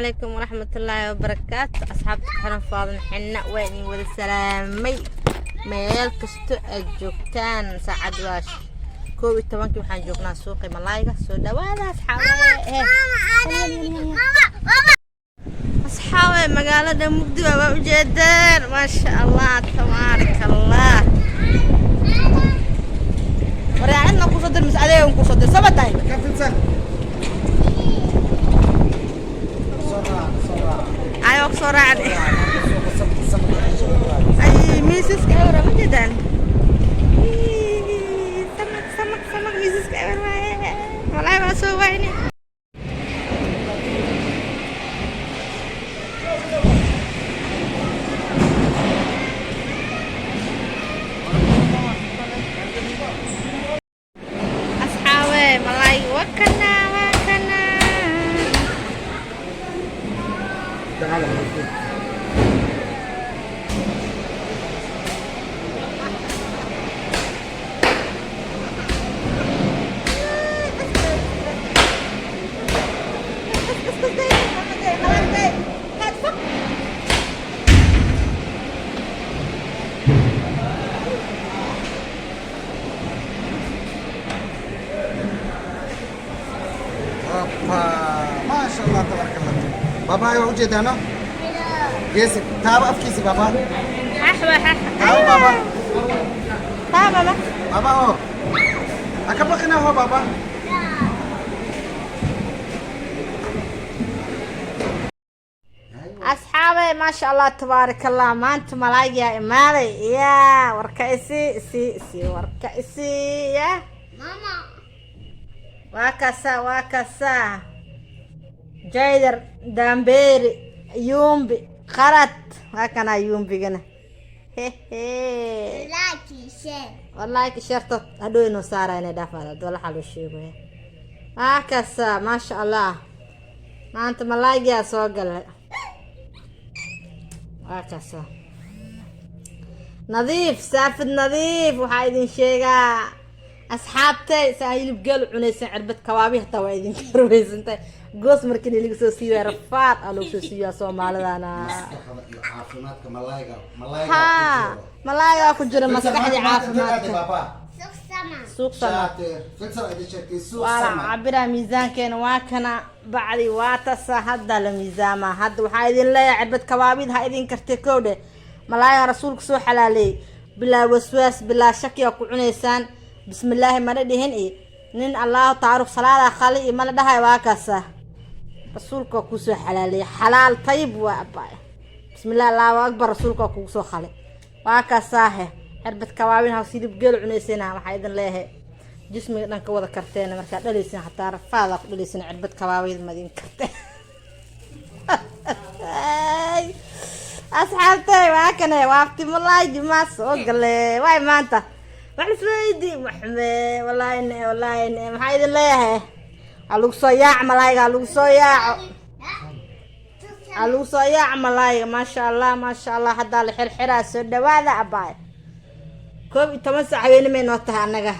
Calaykum waraxmatullaahi wabarakaatu. Asxaabta ku xiran Faadan Xinna, waa idin wada salaamay meel kasto aad joogtaan. Saacad waa 11-kii, waxaan joognaa suuqi malaayga. Soo dhawaada, asxaabe. Asxaabe, magaalada mugdi waa ujeedaan. Maasha Allah, tabaaraka Allah. Waryaa, kusoo dir mise adeegan kusoo dir sama tahay? Filsan. Soo raac, soo raac. Ayoo kusoo raacday. Ay, miisaska ewer ma jeedaan? Samag, samag, samag, miisaska ewer waaye. Walahi waa soo wayne. Asxaabe, malaay waa kana, waa kana. تعال. Hoppa. Maasha Allah, tabaaraka Allah. Baba waa ujeedaano? Geesi taaba afkiisa, baba. Axwa. Taaba, baba. Taa, baba. Baba oo. Ha ka baqina ho, baba. Asxaabe, maasha Allah, tabaaraka Allah, maanta malaaygaa imaaday. Yaa warka isi isi isi, warka isi ya. Waa kasa, waa kasa, jaydar, dambeeri, yumbi, qarad, waa kanaa yumbigana. Hehe, wallahi kisharta hadhow inoo saara inay dhaafaan dolaxa loo sheegaya. Waa kasa, maasha Allah, maanta malaaygaa soo galay. Waa kasa, nadiif, saafid, nadiif. Waxaa idin sheegaa, asxaabtay, saa hilib geel cunaysan, cirbad kabaabi hataa waa idinka rumaysantahay. Goos markii laga soo siiyaa, rafaad aa loogu soo siiyaa Soomaalidana. Maskaxda iyo caafimaadka malayga, malayga. Ha, malaagaa ku jira maskaxdii, caafimaadka. Baba. Suuq sama. Shaate Filsan idin sheegtay suuq waa la sama. Cabiraa miisaankeena waa kana, bacdi waa tasa, hadda la miisaamaa. Hadda waxaa idin leeyahay, cirbad kabaabid ha idin kartay kowdhe. Malaayaa rasuulka soo xalaaleeyey, bilaa waswaas, bilaa shakiya ku cunaysaan. Bismillaahi mana dhihin iyo nin Allahu taaruk salaada khali iyo mana dhahay. Waa kaasa, rasuulka waa kuusoo xalaaleeyey, xalaal tayib waa abaay. Bismillahi, Allahu akbar, rasuulka waa kugu soo khalay. Waa kaasaahe, cirbad kabaabin ha silib geel cunaysana. Waxaa idin leeyahay, jismiga dhan ka wada karteen. Markaa dhalaysin xataa rafaada ku dhalaysin, cirbad kabaabid madin karteen. Asxaabtay, waa kane, waafti malaaygi maa soo gale waay. Maanta wax lisweydi waxme, wallaahi ne, wallaahi ne. Maxaa idin leeyahay? Ha lagu soo yaac malaayga, ha lagu soo yaaco, ha lagu soo yaaco malaayga. Maasha Allah, maasha Allah, haddaa la xirxiraa. Soo dhawaada, abaay. 11 saac habeeni may noo tahay annaga.